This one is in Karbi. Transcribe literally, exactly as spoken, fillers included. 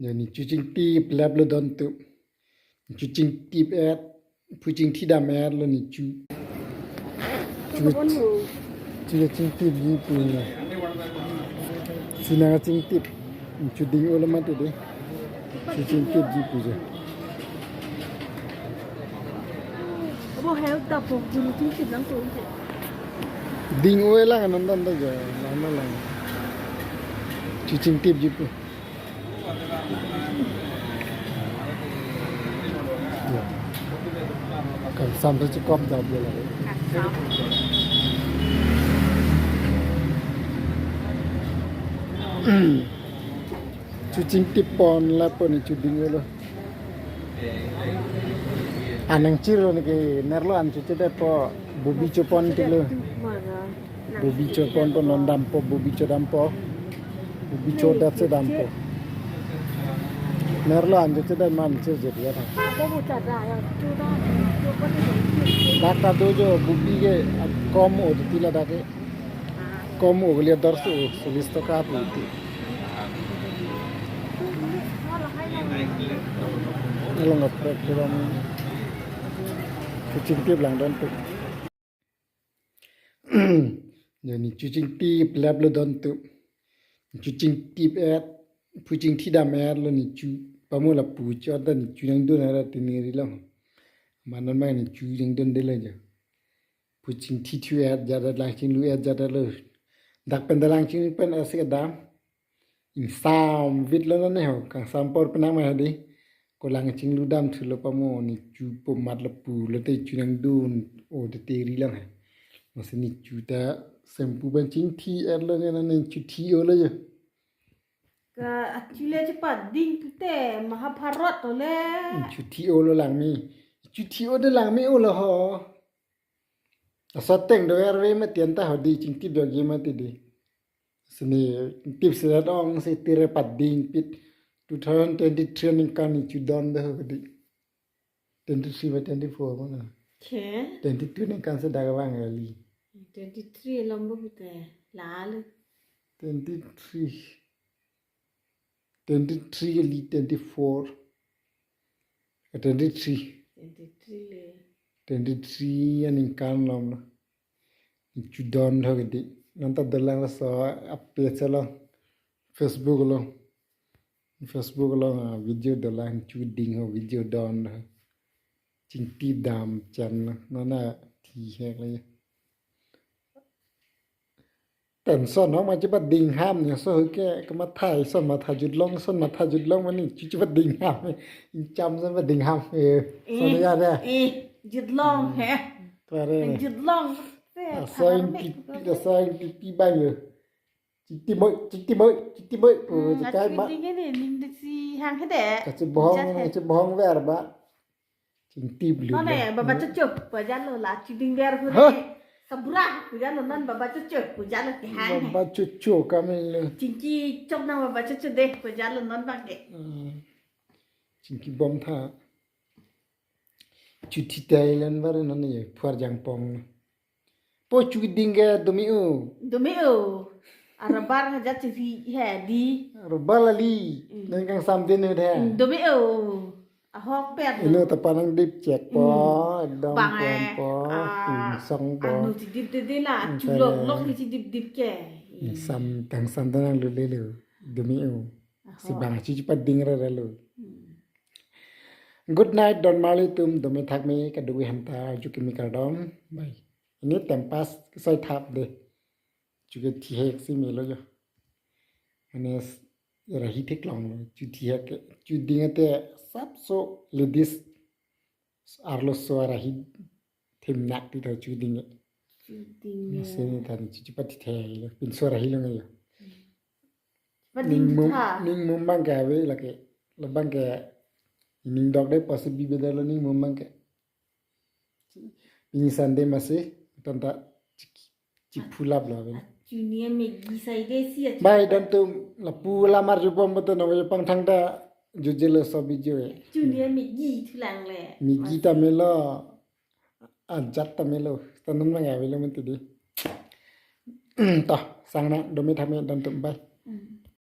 Jani chu chingtip lap lo don tu. Chu chingtip et, phu chingthi dam et lo ni chu. Chu, chu chingtip ji pu ni. Chu nang chingtip. Chu ding-o lo mati de. Chu chingtip ji pu je. Abo health ta po, chu chingtip lang to. Ding-o lang non dan da je, lang na lang. Chu chingtip ji pu. Kangsam ta chikop dap de la. Chu chingtip pon lapu ni chu ding-o lo. Anang chiro ni ke nerlo an chu chedet po, bubi chopon tik lo. Bubi chopon po, non dampo, bubi chodampo. Bubi chodat si dampo. Nerlo an chu chedet man chu je dia tha. Dak ta do jo bubi ke, ah, kom-o titi ladak ke. Kom-o ke liya dor su, solis toka pu ti. Along aprek ke bang. Chu chingtip lang don tu. Jani chu chingtip lap lo don tu. Chu chingtip et, phu chingthi dam et lo ni chu. Pamo lapu chot ta ni chu nangdun ara tini ri lo. Manon ma ni chu nangdun de lo jo. Phu chingthi thu et jadat, lang chinglu et jadat lo. Dak pen da lang chinglu pen asik dam. Ingsam vit lo non ne ho, kangsam por penang ma hadi. Ko lang chinglu dam thu lo pamo ni chu po mat lapu lo te chu nangdun-o te te ri lang he. Masi ni chu ta shampoo ban chingthi et lo ne, ne chu thi-o lo jo. Ka achule chepading pute Mahabharat to le. Chu thi-o lo lang mi. Chu thi-o de lang mi-o lo ho. Asateng do R V mati anta hodi chingtip jogi mati di. Sini tip sirat ong si tire pading pit two thousand twenty-three ningkan ni chu don de hodi. Twenty-three ba twenty-four mana. Ke? Twenty-two ningkan si dagavang kali. Twenty-three lombo pute. Lalu. Twenty-three. Twenty-three kali, twenty-four. Eh, twenty-three. Twenty-three le. Twenty-three aningkan lom lo. Chu don tho kedi. Nonta dolang laso a page lo. Facebook lo. Facebook lo, ah, video dolang chu ding ho video don ho. Chingtip dam chan lo. Nona thi hek le. Tension ho ma chepading ham ni so ke, kematha ison matha jutlong, ison matha jutlong mani chu chepading ham. Ingsam ison pading ham. Eh, so ya de. Eh, jutlong he. Tuare. Jutlong. Asang pipi, asang pipi bang yo. Chiti moi, chiti moi, chiti moi. Oh, hmm, chekai ma. Ding ini ning de si hang hede. Kachibohong, kachibohong ver ba. Chingtip lu. None, Baba Chocho, pajalo la chiding der hu. Hah? Sabura, pajalo non Baba Chocho, pajalo ke hang. Baba Chocho kami lo. Chingki chok nang Baba Chocho de, pajalo non bang ke. Hmm. Chingki bom tha. Chuthi Thailand bare none ye, phuar jangpong. Po chu ding ke dumi-o. Dumi-o. Arabar haja chiri he di. Arabar lali. Hmm. Nang kangsam din he. Hmm, dumi-o. Ahok pet. Ino ta panang dip chek po, hmm, ekdom bang pon eh, po, ah, tingsong po. Anu chidip de de la, hmm, chulok lok ni chidip dip ke. Ingsam, kangsam ta nang lule lu, dumi-o. Ahok. Si bang chu chepading ra ra lo. Hmm. Good night, don marli tum, dome thak me, kadokave aphanta, arju kimi kardom. Bye. Ini time pass, sai thap de. Chuke thihek si melo jo. Mane s-, rahi theklong lo, chu thihek ke, chu ding ate sapso ladies arloso arahi themnak ti tho chu ding. Chu ding. Masi ni than chu chu pathi the lo, pinso rahi lo ngai lo. Pading ning mum, tha. Ning mum bang ke ave lake, labang ke ning dok de pasi bi beda lo ning mum bang ke. Pini Sunday masi, tanta chiki, chipulap lo ave. Chunia Maggi sai de si a. Bye, don tum lapu lamar jubom betul no pangthang ta jujelo so video e. Chunia Maggi thulang le. Maggi ta melo. Ajat ta melo. Tanam lang ave lo menti di. Toh, sang na dome thame don tum bye. Hmm.